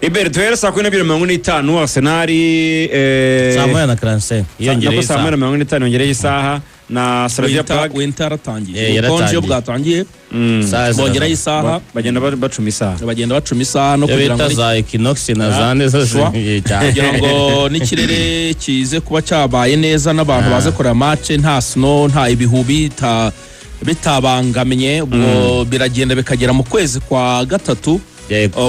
Ibere, duhere saa 12:45, Arsenal Saa 1:45 yiyongereye nako saa moya isaha. na mirongo ine n'itanu yongereyeho isaha na Slavia Prague. Winter yaratangiye. Eh, Ubukonje iyo yaratangiye. bwatangiye, Isaha ziraza. bongeraho isaha. Bagenda bacuma isaha. Bagenda bacuma isaha no Iyo kugira ngo bita za equinox na za neza Shwa. cyane. Kugira ngo n'ikirere kize kuba cyabaye neza n'abantu baze kureba match nta snow, nta ibihu bitabangamye. Ubwo biragenda bikagera mu kwezi kwa gatatu,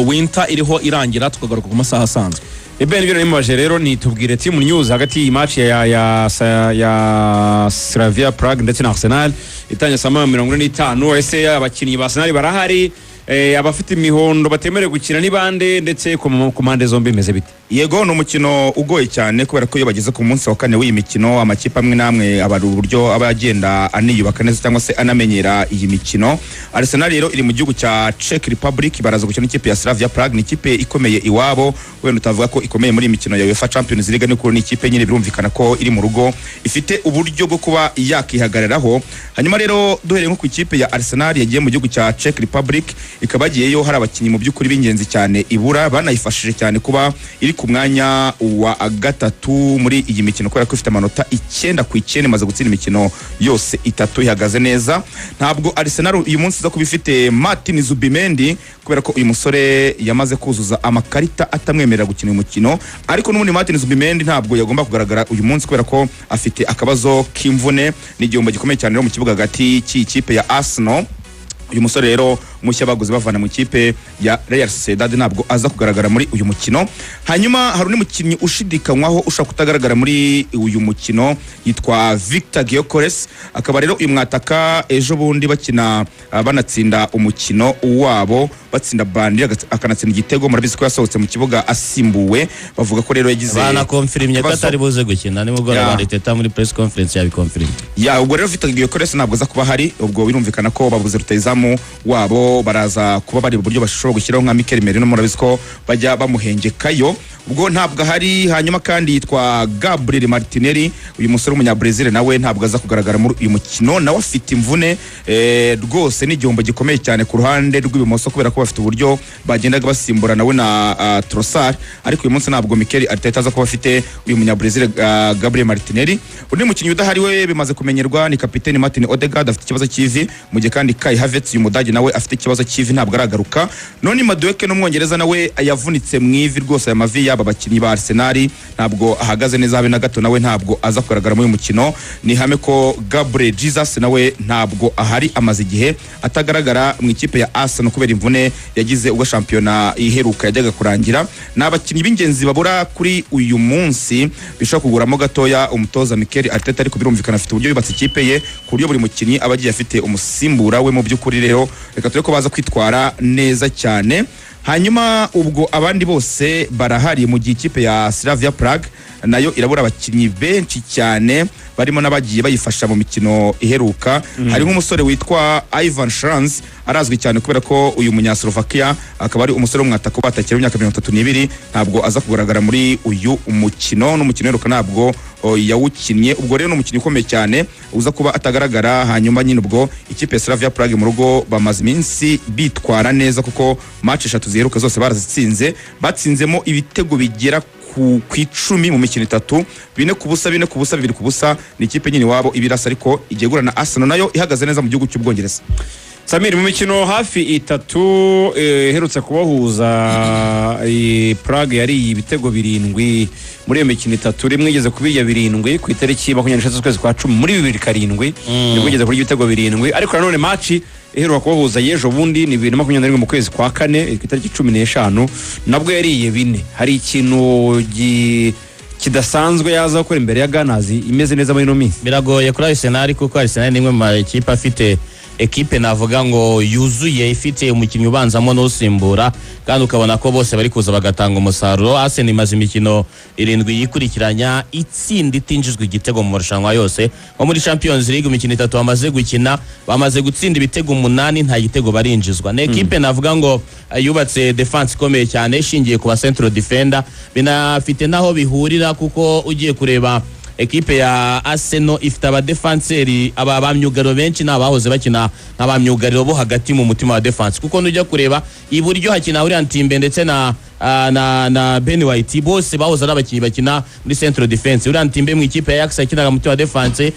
winter iriho irangira, tukagaruka ku masaha asanzwe. Ibere, ibyo nimubaje rero nitubwire team news hagati y'iyi match ya Slavia Prague ndetse na Arsenal itangiye saa 1:45. Ese abakinnyi ba Arsenal barahari? Abafite imihondo batemerewe gukina ni bande? Ndetse ku mpande zombi bimeze bite? Yego, ni umukino ugoye cyane kubera ko iyo bageze ku munsi wa kane w'iyi mikino, amakipe amwe n'amwe aba ari uburyo aba agenda aniyubaka neza cyangwa se anamenyera iyi mikino. Arsenal rero iri mu gihugu cya Czech Republic, baraza gukina n'ikipe ya Slavia Prague. Ni ikipe ikomeye iwabo, wenda utavuga ko ikomeye muri iyi mikino ya UEFA Champions League, ariko ni ikipe nyine birumvikana ko iri mu rugo, ifite uburyo bwo kuba yakihagararaho. Hanyuma rero duhereye nko ku ikipe ya Arsenal yagiye mu gihugu cya Czech Republic, ikaba yagiyeyo hari abakinnyi mu by'ukuri b'ingenzi cyane ibura, banayifashije cyane kuba iri ku mwanya wa gatatu muri iyi mikino, kubera ko ifite amanota 9 ku 9, imaze gutsinda imikino yose itatu, ihagaze neza. Ntabwo Arsenal uyu munsi iza kuba ifite Martin Zubimendi, kubera ko uyu musore yamaze kuzuza amakarita atamwemerera gukina uyu mukino. Ariko n'ubundi Martin Zubimendi ntabwo yagomba kugaragara uyu munsi kubera ko afite akabazo k'imvune. Ni igihombo gikomeye cyane rero mu kibuga hagati cy'iyi kipe ya Arsenal. Uyu musore rero mushya baguze bavana mu ikipe ya Real Sociedad ntabwo aza kugaragara muri uyu mukino. Hanyuma hari undi mukinnyi ushidikanywaho ushobora kutagaragara muri uyu mukino, yitwa Victor Gyökeres. Akaba rero uyu mwataka ejo bundi bakina, banatsinda umukino wabo, batsinda Burnley, akanatsinda igitego, murabizi ko yasohotse mu kibuga asimbuwe. Bavuga ko rero yagize Banakonfirimye ko ikibazo. atari buze gukina nimugoroba. Arteta muri press conference yabikonfirimye. Ya, ubwo rero Victor Gyökeres ntabwo aza kuba ahari. Ubwo birumvikana ko babuze rutahizamu wabo, baraza kuba bari uburyo bashobora gushyiraho nka Mikel Merino, murabizi ko bajya bamuhengekayo, ubwo ntabwo ahari. Hanyuma kandi yitwa Gabriel Martinelli, uyu musore w'umunyabrazil nawe ntabwo aza kugaragara muri uyu mukino, nawe afite imvune. Rwose ni igihombo gikomeye cyane ku ruhande rw'ibumoso, kubera ko bafite uburyo bagendaga basimbura nawe na Trossard, ariko uyu munsi ntabwo Mikel Arteta aza kuba afite uyu munyabrazil Gabriel Martinelli. Undi mukinnyi udahari we bimaze kumenyerwa ni kapiteni Martin Odegaard, afite ikibazo cy'ivi, mu gihe kandi Kai Havertz, uyu mudage, nawe afite ikibazo cy'ivi, ntabwo aragaruka. None Madueke n'umwongereza nawe yavunitse mu ivi. Rwose aya mavi y'aba bakinnyi ba Arsenal ntabwo ahagaze neza habe na gato, nawe ntabwo aza kugaragara muri uyu mukino. Ni ihame ko Gabriel Jesus nawe ntabwo ahari, amaze igihe atagaragara mu ikipe ya Arsenal kubera imvune yagize ubwo shampiyona iheruka yajyaga kurangira. Ni abakinnyi b'ingenzi babura kuri uyu munsi, bishobora kuguramo gatoya umutoza Mikel Arteta, ariko birumvikana afite uburyo yubatse ikipe ye ku buryo buri mukinnyi aba agiye afite umusimbura we. Mu by'ukuri rero reka turebe ko baza kwitwara neza cyane. Hanyuma ubwo abandi bose barahari, mu gihe ikipe ya Slavia Prague nayo irabura abakinnyi benshi cyane, barimo n'abagiye bayifasha mu mikino iheruka. Hari nk'umusore witwa Ivan Schranz, arazwi cyane kubera ko uyu munyaslovakia akaba ari umusore w'umwataka ubatakira w'imyaka 32, ntabwo aza kugaragara muri uyu mukino. N'umukino uheruka ntabwo yawukinnye. Ubwo rero ni umukinnyi ukomeye cyane uza kuba atagaragara. Hanyuma nyine ubwo ikipe ya Slavia Prague mu rugo bamaze iminsi bitwara neza, kuko match eshatu ziheruka zose barazitsinze, batsinzemo ibitego bigera ku 10 mu mikino itatu, 4-0, 4-0, 2-0. Ni ikipe nyine iwabo ibirasa, ariko igiye guhura na Arsenal nayo ihagaze neza mu gihugu cy'Ubwongereza. Samir, mu mikino hafi itatu iherutse kubahuza, iyi Prague yariye ibitego birindwi muri iyo mikino itatu. Rimwe igeze kubirya birindwi ku itariki 23 z'ukwezi kwa cumi muri 2007, nibwo igeze kurya ibitego birindwi. Ariko nanone match iheruka kubahuza y'ejo bundi ni 2021 mu kwezi kwa kane ku itariki 15, nabwo yariye bine. Hari ikintu kidasanzwe yaza gukora imbere ya Gunners imeze neza muri ino minsi? Biragoye kuri Arsenal, kuko Arsenal ni imwe mu makipe afite ekipe navuga ngo yuzuye, ifite umukinnyi ubanzamo n'usimbura, kandi ukabona ko bose bari kuza bagatanga umusaruro. Arsenal imaze imikino irindwi yikurikiranya itsinda itinjizwa igitego mu marushanwa yose. Nko muri Champions League, imikino itatu bamaze gukina, bamaze gutsinda ibitego umunani, nta gitego barinjizwa. Ni ekipe navuga ngo yubatse defense ikomeye cyane ishingiye ku ba central defender, binafite n'aho bihurira, kuko ugiye kureba ekipe ya Arsenal ifite abadefanseri, aba ba myugariro benshi ni abahoze bakina nka ba myugariro bo hagati mu mutima wa defense, kuko nujya kureba iburyo hakina William Timber ndetse na na Ben White bose bahoze ari abakinnyi bakina muri central defense. Uriya Timber mu ikipe ya Ajax yakinaga mu wa defense,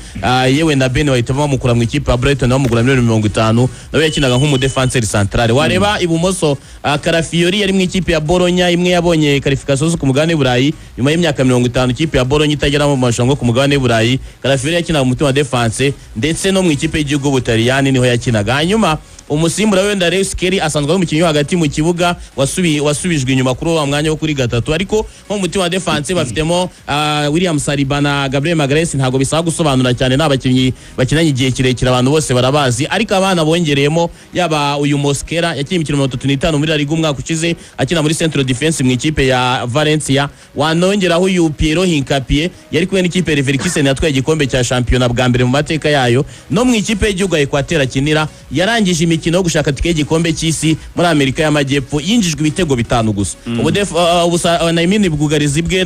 yewe na Ben White bamukura mu ikipe ya Brighton bamugura miliyoni 50, nawe yakinaga nk'umudefenseur central. Wareba ibumoso, Calafiori yari mu ikipe ya Bologna imwe yabonye qualification zo ku mugabane w'Uburayi nyuma y'imyaka 50 ikipe ya Bologna itagera mu marushanwa ku mugabane w'Uburayi. Calafiori yakinaga mu mutima wa defense ndetse no mu ikipe y'igihugu Butaliyani niho yakinaga. Hanyuma umusimbura wenda Lewis Kelly asanzwe ari umukinnyi wo hagati mu kibuga wasubijwe inyuma kuri wa mwanya wo kuri gatatu, ariko nko mu mutima wa defense bafitemo William Saliba na Gabriel Magalhaes. Ntabwo bisaba gusobanura cyane, ni abakinnyi bakinanye igihe kirekire, abantu bose barabazi. Ariko abana bongereyemo, yaba uyu Mosquera yakinnye imikino 35 muri La Liga umwaka ushize akina muri central defense mu ikipe ya Valencia, wanongeraho uyu Piero Hincapie yari kumwe n'ikipe ya Leverkusen yatwaye igikombe cya shampiyona bwa mbere mu mateka yayo, no mu ikipe y'igihugu ya Equateur akinira, yarangije imikino yo gushaka tike y'igikombe cy'isi muri Amerika y'Amajyepfo yinjijwe ibitego 5 gusa. Ubu Naimini bwugarizi bwe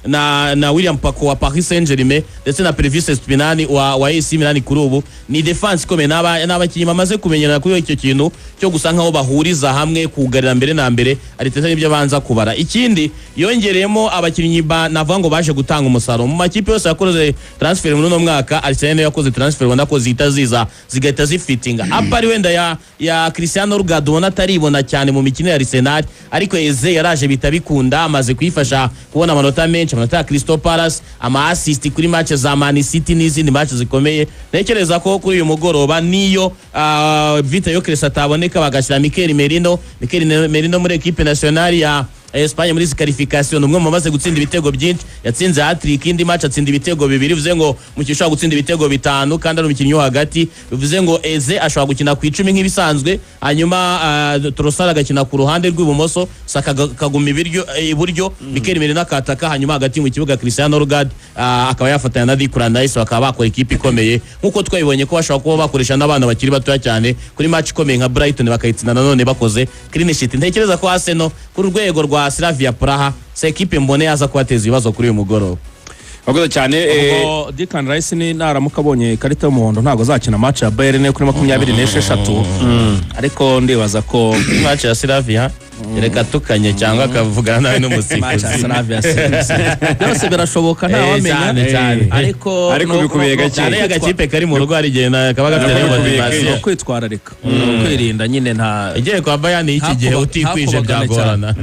na William Paco wa Paris Saint-Germain ndetse na Pervis Estupiñán wa AC Milan, kuri ubu ni defense ikomeye. N'abakinnyi bamaze kumenyerana kuri icyo kintu cyo gusa nkaho bahuriza hamwe kugarira mbere na mbere. Arteta nibyo abanza kubara. Ikindi yongereyemo abakinnyi ba navuga ngo baje gutanga umusaruro mu makipe yose yakoze transfer muri uno mwaka. Arsenal niyo yakoze transfer ubona ko zihita ziza zigahita zifitinga, apari wenda ya Cristiano Ronaldo ubona ataribona cyane mu mikino ya Arsenal, ariko Eze yaraje bita bikunda, amaze kuyifasha kubona amanota menshi, amanota ya Crystal Palace, ama assist kuri match za Man City n'izindi match zikomeye. Ntekereza ko kuri uyu mugoroba niyo Victor Gyökeres ataboneka bagashyira Mikel Merino. Mikel Merino muri équipe nationale ya Espagne muri izi qualification ni umwe mu bamaze gutsinda ibitego byinshi, yatsinze hat-trick, indi match atsinda ibitego bibiri, bivuze ngo umukinnyi ushobora gutsinda ibitego 5 kandi ari umukinnyi wo hagati. Bivuze ngo Eze ashobora gukina ku 10 nk'ibisanzwe, hanyuma Trossard agakina ku ruhande rw'ibumoso, Saka akaguma iburyo, Mikel Merino akataka, hanyuma hagati mu kibuga Cristiano Ronaldo akaba yafatanya na Declan Rice, bakaba bakora ikipe ikomeye nk'uko twabibonye ko bashobora kuba bakoresha n'abana bakiri batoya cyane kuri match ikomeye nka Brighton bakayitsinda nanone bakoze clean sheet. Ntekereza ko Arsenal ku rwego rwa Slavia Praha se ekipe mbone yaza kubateza ibibazo kuri uyu mugoroba. Wakoze cyane. Ubwo Declan Rice ni naramuka abonye ikarita y'umuhondo ntabwo azakina match ya Bayern kuri 26, ariko ndibaza ko Match ya Slavia reka tukanye cyangwa akavugana nawe match ya n'umusifuzi. Slavia byose birashoboka, ntawamenya. Cyane cyane. Ariko Ariko bikubiye gake. Cyane agakipe kari mu rugo hari igihe kaba gafite Ariko niyo bikubiye motivation. Ni ukwitwararika, ni ukwirinda nyine nta Igiye kwa Bayern y'iki gihe utikwije ntakubagane. byagorana.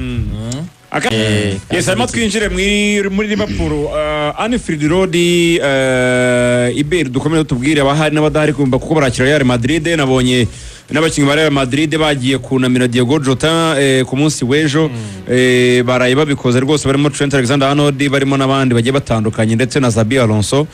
Yes, hanyuma twinjire muri Liverpool, Anfield Road, Iberi dukomeze tubwire abahari n'abadahari kumva kuko barakira Real Madrid. Nabonye n'abakinnyi ba Real Madrid bagiye kunamira Diego Jota ku munsi w'ejo, baraye babikoze rwose, barimo Trent Alexander-Arnold, barimo n'abandi bagiye batandukanye ndetse na Xabi Alonso,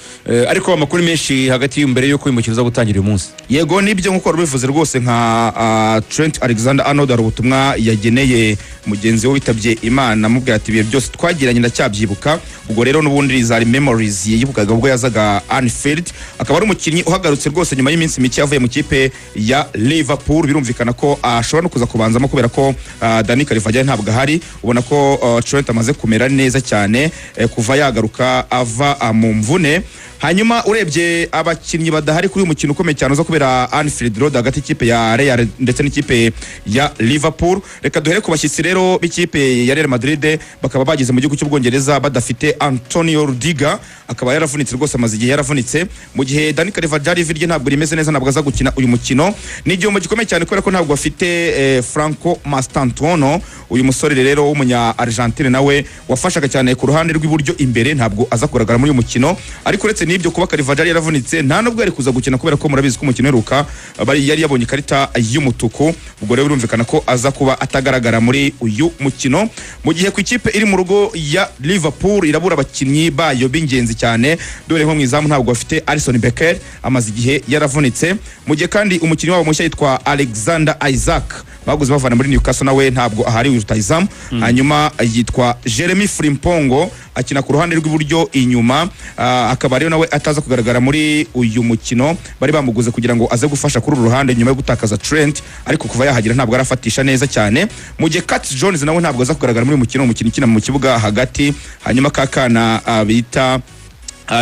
ariko amakuru menshi hagati y'imbere y'uko uyu mukino uza gutangira uyu munsi. Yego, nibyo nk'uko wari ubivuze rwose, nka Trent Alexander Arnold hari ubutumwa yageneye mugenzi we witabye Imana, amubwira ati: "Ibihe byose twagiranye ndacyabyibuka." Ubwo rero n'ubundi zari memories yibukaga ubwo yazaga Anfield. Akaba ari umukinnyi uhagarutse rwose nyuma y'iminsi mike avuye mu kipe ya Liverpool. Birumvikana ko ashobora no kuza kubanzamo kubera ko Dani Carvajal ntabwo ahari. Ubona ko Trent amaze kumera neza cyane kuva yagaruka ava mu mvune. Hanyuma urebye abakinnyi badahari kuri uyu mukino ukomeye cyane uza kubera Anfield Road hagati y'ikipe ya Real ndetse n'ikipe ya Liverpool, reka duhere ku bashyitsi rero b'ikipe ya Real Madrid. Bakaba bageze mu gihugu cy'Ubwongereza badafite Antonio Rudiger, akaba yaravunitse rwose, amaze igihe yaravunitse, mu gihe Dani Carvajal ivi rye ntabwo rimeze neza, ntabwo aza gukina uyu mukino. Ni igihombo gikomeye cyane kubera ko ntabwo bafite Franco Mastantuono, uyu musore rero w'umunya Argentine nawe wafashaga cyane ku ruhande rw'iburyo imbere, ntabwo aza kugaragara muri uyu mukino. Ariko uretse n'ibyo kuba Carvajal yaravunitse, nta nubwo yari kuza gukina kubera ko murabizi ko umukino uheruka bari yari yabonye ikarita y'umutuku. Ubwo rero birumvikana ko aza kuba atagaragara muri uyu mukino, mu gihe ku ikipe iri mu rugo ya Liverpool irabura abakinnyi bayo b'ingenzi cyane, dore nko mu izamu ntabwo bafite Alisson Becker, amaze igihe yaravunitse, mu gihe kandi umukinnyi wabo mushya yitwa Alexander Isak baguze bavana muri Newcastle nawe ntabwo ahari, rutahizamu. Hanyuma yitwa Jeremy Frimpong akina ku ruhande rw'iburyo inyuma, akaba rero nawe ataza kugaragara muri uyu mukino. Bari bamuguze kugira ngo aze gufasha kuri uru ruhande nyuma yo gutakaza Trent, ariko kuva yahagera ntabwo arafatisha neza cyane, mu gihe Curtis Jones nawe ntabwo aza kugaragara muri uyu mukino, umukino ukina mu kibuga hagati. Hanyuma kakana bita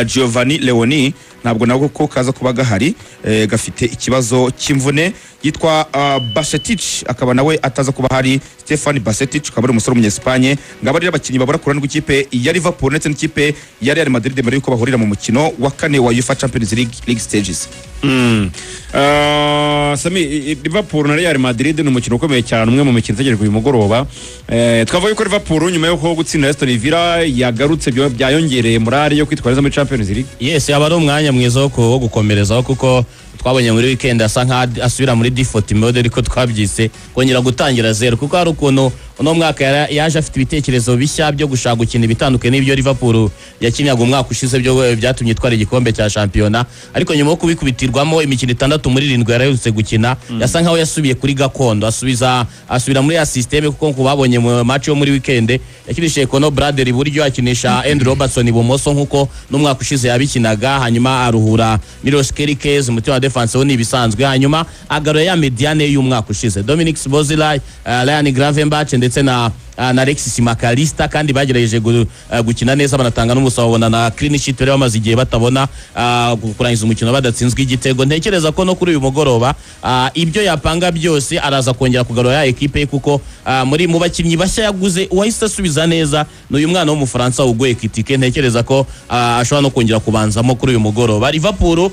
Giovanni Leoni Ntabwo nabwo ko kaza kuba gahari, gafite ikibazo cy'imvune. Yitwa Bajcetic, akaba nawe ataza kuba hari. Stefan Bajcetic akaba ari umusore w'umunyesipanye. Ngaba rero abakinnyi babura ku ruhande rw'ikipe ya Liverpool ndetse n'ikipe ya Real Madrid mbere yuko bahurira mu mukino wa kane wa UEFA Champions League League Stages. Sami, Liverpool na Real Madrid ni umukino ukomeye cyane, umwe mu mikino itegerejwe uyu mugoroba. Twavuga ko Liverpool nyuma yo gutsinda Aston Villa yagarutse, byayongereye morale yo kwitwara neza muri Champions League. Yes, yaba ari umwanya mwiza wo gukomerezaho, kuko twabonye muri weekend asa nkaho asubira muri default mode, ariko twabyise kongera gutangira zero, kuko hari ukuntu uno mwaka yaje afite ibitekerezo bishya byo gushaka gukina ibitandukanye n'ibyo Liverpool yakinaga umwaka ushize, byo byatumye itwara igikombe cya shampiyona. Ariko nyuma yo kubikubitirwamo imikino 6 muri 7 yaraherutse gukina, yasa nkaho yasubiye kuri gakondo, asubira muri ya système, kuko ku babonye mu match yo muri weekend yakinishije Conor Bradley iburyo, akinisha Andrew Robertson ibumoso nkuko n'umwaka ushize yabikinaga, hanyuma aruhura Milos Kerkez. Umutima wa defense wo ni ibisanzwe, hanyuma agarura ya médiane y'umwaka ushize, Dominic Szoboszlai, Ryan Gravenberch ndetse na Alexis Mac Allister, kandi bagerageje gukina neza, banatanga n'umusaruro, babona na clean sheet bari bamaze igihe batabona, kurangiza umukino badatsinzwe igitego. Ntekereza ko no kuri uyu mugoroba ibyo yapanga byose araza kongera kugarura ya ekipe ye, kuko muri mu bakinnyi bashya yaguze uwahise asubiza neza ni uyu mwana w'Umufaransa Hugo Ekitike. Ntekereza ko ashobora no kongera kubanzamo kuri uyu mugoroba. Liverpool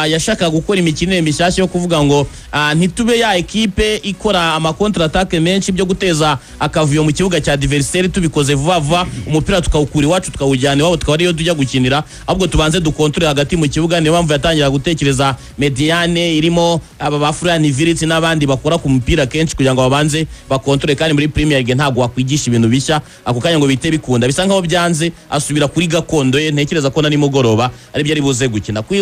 yashakaga gukora imikinire mishyashya yo kuvuga ngo ntitube ya ekipe ikora ama contre attaque menshi, byo guteza akavuyo mu kibuga cya adversaire, tubikoze vuba vuba, umupira tukawukura iwacu tukawujyana iwabo, tukaba ariyo tujya gukinira, ahubwo tubanze dukontorore hagati mu kibuga. Niyo mpamvu yatangira gutekereza médiane irimo aba ba Florian Wirtz n'abandi bakora ku mupira kenshi kugira ngo babanze bakontorore. Kandi muri Premier League ntabwo wakwigisha ibintu bishya ako kanya ngo bite bikunda, bisa nkaho byanze, asubira kuri gakondo ye. Ntekereza ko na nimugoroba aribyo ari buze gukina. Ku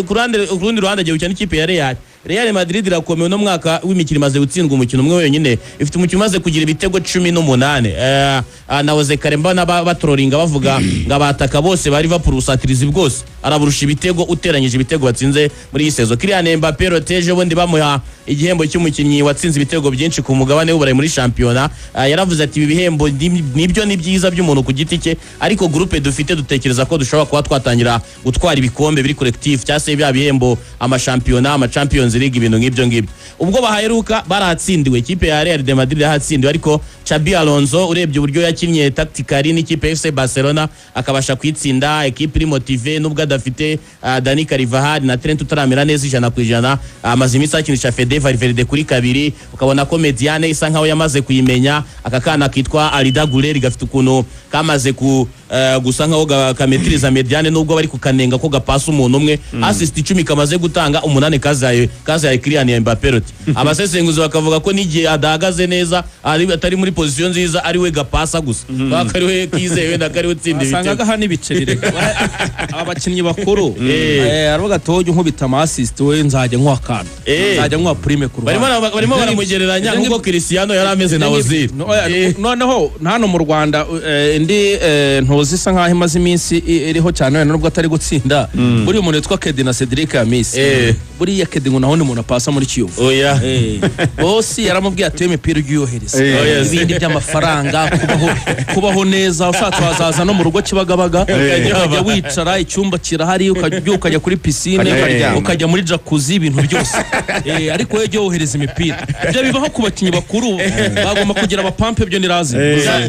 rundi ruhande agiye gukina n'ikipe ya Real Madrid. Irakomeye, uno mwaka w'imikino imaze gutsindwa umukino umwe wenyine, ifite umukino umaze kugira ibitego 18. Nahoze kare mbona batroringa bavuga ngo abataka bose ba Liverpool, ubusatirizi bwose araburusha ibitego, uteranyije ibitego batsinze muri iyi saison. Kylian Mbappé roteje bundi bamuha igihembo cy'umukinnyi watsinze ibitego byinshi ku mugabane w'Uburayi muri shampiyona, yaravuze ati: "Ibi bihembo nibyo ni byiza by'umuntu ku giti cye, ariko groupe dufite dutekereza ko dushobora kuba twatangira gutwara ibikombe biri collectif, cyangwa se bya bihembo, amashampiyona, ama Champions League, ibintu nk'ibyo ngibyo." Ubwo bahaheruka barahatsindiwe, ikipe ya Real de Madrid yahatsindiwe, ariko Xabi Alonso urebye uburyo yakinnye tactically n'ikipe ya FC Barcelona akabasha kuyitsinda, ekipe iri motivé nubwo adafite Dani Carvajal na Trent utaramera neza 100%, amaze iminsi akinisha Fede Valverde kuri kabiri, ukabona ko médiane isa nkaho yamaze kuyimenya. Aka kana kitwa Arda Güler gafite ukuntu kamaze ku gusa nkaho kametiriza médiane, nubwo bari kukanenga ko gapasa umuntu umwe. Assist 10 kamaze gutanga, 8 kazaye Kylian Mbappé. Roti abasesenguzi bakavuga ko n'igihe adahagaze neza, atari muri position nziza, ari we gapasa gusa, kubera ko ari we kizeye, wenda ko ari we utsinda Asanga ibitego. agaha n'ibiceri reka abakinnyi bakuru, aravuga ati: "Wowe ujya unkubita ama assist, we nzajya nkuha akantu, nzajya nkuha prime ku Barimo ruhande." barimo baramugereranya nk'uko Cristiano yari ameze na Ozil. No, oya, noneho hano mu Rwanda indi ntuzi isa nkaho imaze iminsi iriho cyane, wenda nubwo atari gutsinda, buriya umuntu witwa Kedi na Cedric Amisi, buriya Kedi ngo naho ni umuntu apasa muri Kiyovu. Oya. Bosi yaramubwiye ati: "Imipira ujye uyohereza, yes. ibindi by'amafaranga, kubaho neza, ushatse wazaza no mu rugo Kibagabaga ukajya wicara, icyumba kirahari, ukajya kuri piscine, Ukajya ukaryama. ukajya muri jacuzzi, ibintu byose, ariko wowe jya wohereza imipira." Ibyo bibaho ku bakinnyi bakuru, bagomba kugira abapampe, byo ni lazima.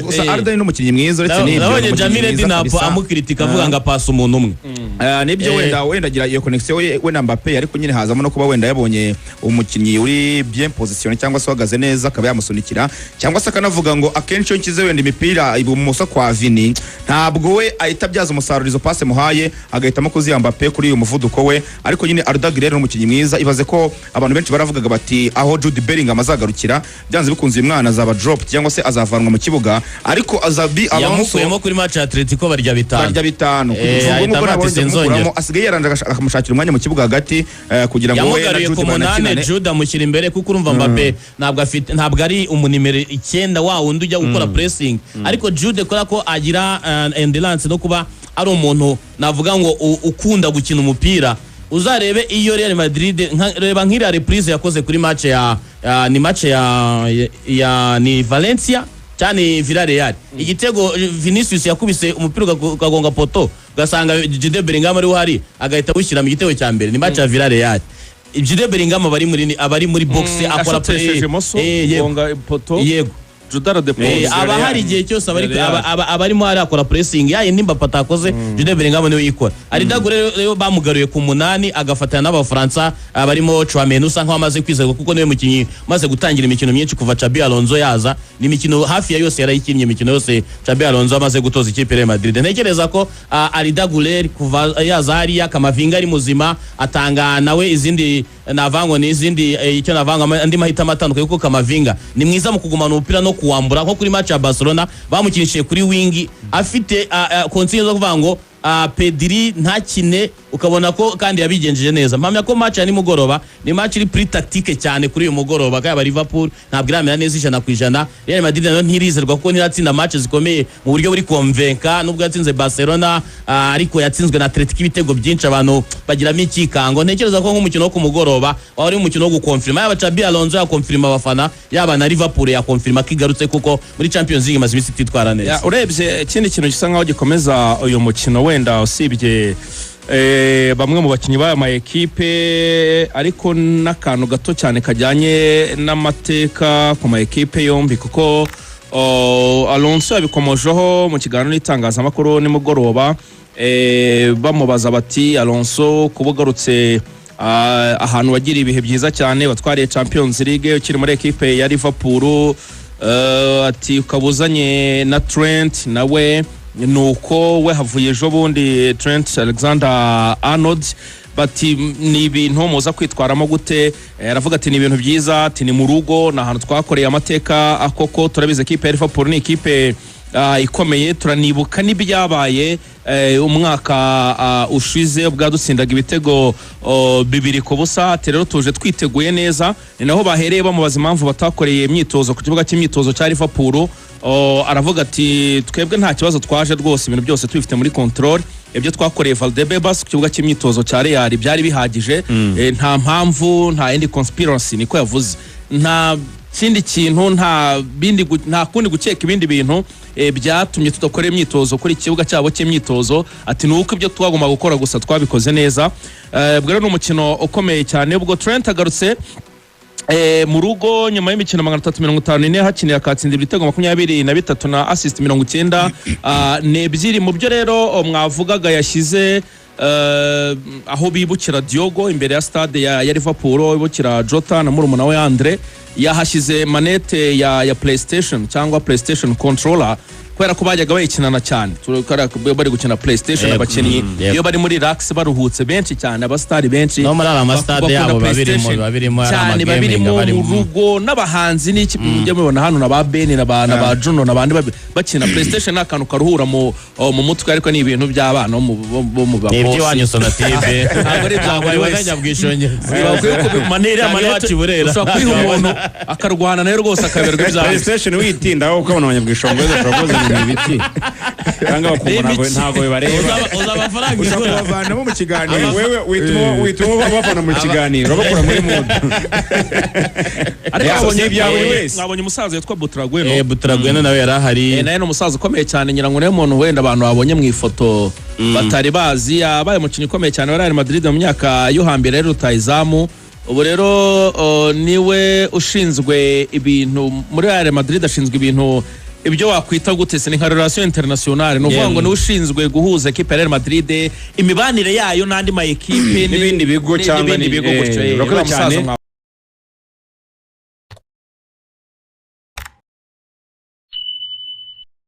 Gusa Arda ni umukinnyi mwiza uretse n'ibyo, ni Nabonye umukinnyi Jamie mwiza Redknapp kabisa. amukritika avuga ngo apasa umuntu umwe. Nibyo, wenda agira iyo connection we na Mbappe, ariko nyine hazamo no kuba wenda yabonye umukinnyi uri bien positionné cyangwa se uhagaze neza, akaba yamusunikira, cyangwa se akanavuga ngo akenshi iyo nshyize wenda imipira ibumoso kwa Vini, ntabwo we ahita abyaza umusaruro izo passe muhaye, agahitamo kuziha Mbappe kuri uyu muvuduko we. Ariko nyine Arda Güler ni umukinnyi mwiza. Ibaze ko abantu benshi baravugaga bati aho Jude Bellingham azagarukira, byanze bikunze uyu mwana azaba drop cyangwa se azavanwa mu kibuga, ariko Xabi Alonso Yamukuyemo kuri match ya Atletico barya 5. Barya 5. Ahita Ubwo avuga ati, nabonye "Sinzongera." kumukuramo, asigaye yaranje akamushakira umwanya mu kibuga hagati, kugira ngo we na Yamugaruye Jude ku 8, banakinane. Jude amushyira imbere, kuko urumva Mbappe ntabwo afite, ntabwo ari umunimero 9 wa wundi ujya gukora pressing, ariko Jude kubera ko agira endurance no kuba ari umuntu navuga ngo ukunda gukina umupira, uzarebe iyo Real Madrid reba nk'iriya reprise yakoze kuri match ya ni match ya ni Valencia. Cyane Villarreal, igitego Vinicius yakubise umupira ukagonga poteau, ugasanga Jude Bellingham ari uhari, agahita awushyira mu gitego cya mbere. Ni match ya Villarreal, Jude Bellingham abari muri box, akora Ashotesheje imoso, yego. gonga poteau. Yego. Jude aradepoza. Aba hari igihe cyose abari Villarreal. abarimo hari akora pressing ya yindi Mbappe atakoze, Jude Bellingham niwe uyikora. Arda Güler rero bamugaruye ku 8, agafatanya n'Abafaransa barimo Tchouameni, usa nkaho amaze kwizerwa kuko niwe mukinnyi umaze gutangira imikino myinshi kuva Xabi Alonso yaza. Ni imikino hafi ya yose yarayikinnye, imikino yose Xabi Alonso amaze gutoza ikipe ya Real Madrid. Ntekereza ko Arda Güler kuva yaza hariya, Camavinga ari muzima, atanga nawe izindi navango n'izindi icyo navanga andi mahitamo atandukanye, kuko Camavinga ni mwiza mu kugumana umupira no kuwambura. Nko kuri match ya Barcelona bamukinishije kuri wing, afite consigne zo kuvuga ngo Pedri ntakine, ukabona ko kandi yabigenjeje neza. Mpamya ko match ya nimugoroba ni match iri plus tactique cyane kuri uyu mugoroba. Yaba Liverpool ntabwo iramera neza 100%, Real Madrid nayo ntirizerwa kuko ntiratsinda match zikomeye mu buryo buri convaincant. Nubwo yatsinze Barcelona, ariko yatsinzwe na Atletico ibitego byinshi, abantu bagiramo ikikango. Ntekereza ko nk'umukino wo ku mugoroba waba ari umukino wo gukonfirma, yaba Xabi Alonso yakonfirma abafana, yaba na Liverpool yakonfirma ko igarutse, kuko muri Champions League imaze iminsi ititwara neza. Ya, urebye ikindi kintu gisa nkaho gikomeza uyu mukino, wenda usibye bamwe mu bakinnyi b'aya ma ekipe, ariko n'akantu gato cyane kajyanye n'amateka ku ma ekipe yombi, kuko Alonso yabikomojeho mu kiganiro n'itangazamakuru nimugoroba, bamubaza bati: "Alonso, kuba ugarutse ahantu wagiriye ibihe byiza cyane, watwariye Champions League ukiri muri ekipe ya Liverpool," ati ukaba uzanye na Trent nawe nuko we havuye ejo bundi Trent Alexander Arnold, bati ni ibintu muza kwitwaramo gute? Aravuga ati: "Ni ibintu byiza," ati ni mu rugo, ni ahantu twakoreye amateka koko. Turabizi, ekipe ya Liverpool ni ekipe ikomeye. Turanibuka n'ibyabaye umwaka ushize bwadutsindaga ibitego 2-0. Ati rero tuje twiteguye neza. Ni naho bahereye bamubaza impamvu batakoreye imyitozo ku kibuga cy'imyitozo cya Liverpool. Aravuga ati: "Twebwe nta kibazo, twaje rwose ibintu byose tubifite muri control. Ibyo twakoreye Valdebebas ku kibuga cy'imyitozo cya Real byari bihagije. Nta mpamvu, nta yindi conspiracy," niko yavuze, "nta kindi kintu, nta bindi nta kundi gukeka ibindi bintu byatumye tudakora imyitozo kuri iki kibuga cyabo cy'imyitozo," ati ni uko ibyo twagomba gukora gusa twabikoze neza. Ubwo rero ni umukino ukomeye cyane. Ubwo Trent agarutse mu rugo nyuma y'imikino 354 hakiniye, akatsinda ibitego 23 na assist 92. Mu byo rero mwavugaga yashyize aho bibukira Diogo imbere ya stade ya Liverpool, aho bibukira Jota na murumuna we Andre, yahashyize manette ya PlayStation cyangwa PlayStation controller, kubera ko bajyaga bayikinana cyane. Bari gukina PlayStation abakinnyi iyo bari muri relax, baruhutse, benshi cyane, abasitari benshi No muri aya masitade bakunda yabo biba birimo, PlayStation biba birimo, ari cyane, ama gaming, babirimo aba mu arimo. rugo n'abahanzi n'iki. Mujya mubibona hano na ba Ben na ba Juno n'abandi bakina PlayStation. Ni akantu karuhura mu mutwe, ariko ni ibintu by'abana bo mu Ni babosi. iby'iwanyu Sonatube. Ntabwo ari ibya buri wese. Nyabwishongezi. Bakwiye kubimanira Cyangwa manette iwacu i Burera. ushobora kuyiha umuntu akarwana nayo rwose, akaberwa ibyawe. PlayStation witinda, aho ukabona abanyabwishongo bashobora kubaza ngo ni ibiki, cyangwa bakumva ntabwo bibareba. Uza amafaranga Ushobora igura. kubavanamo mu kiganiro. Wewe wituma bafana mu kiganiro, bakura muri mood. Ariko Ya, si ibya buri wese. Mwabonye umusaza witwa Butragueno? Butragueno nawe yari ahari. Nawe ni umusaza ukomeye cyane, ngira ngo niwe muntu wenda abantu babonye mu ifoto batari bazi. Yabaye umukinnyi ukomeye cyane wa Real Madrid mu myaka yo hambere, rero rutahizamu. Ubu rero niwe ushinzwe ibintu muri Real Madrid, ashinzwe ibintu ibyo wakwita gute se, ni nka relation internationale, ni ukuvuga ngo niwe ushinzwe guhuza ekipe ya Real Madrid, imibanire yayo n'andi ma ekipe N'ibindi bigo cyangwa n'ibindi bigo gutyo. urakoze Uriya musaza cyane.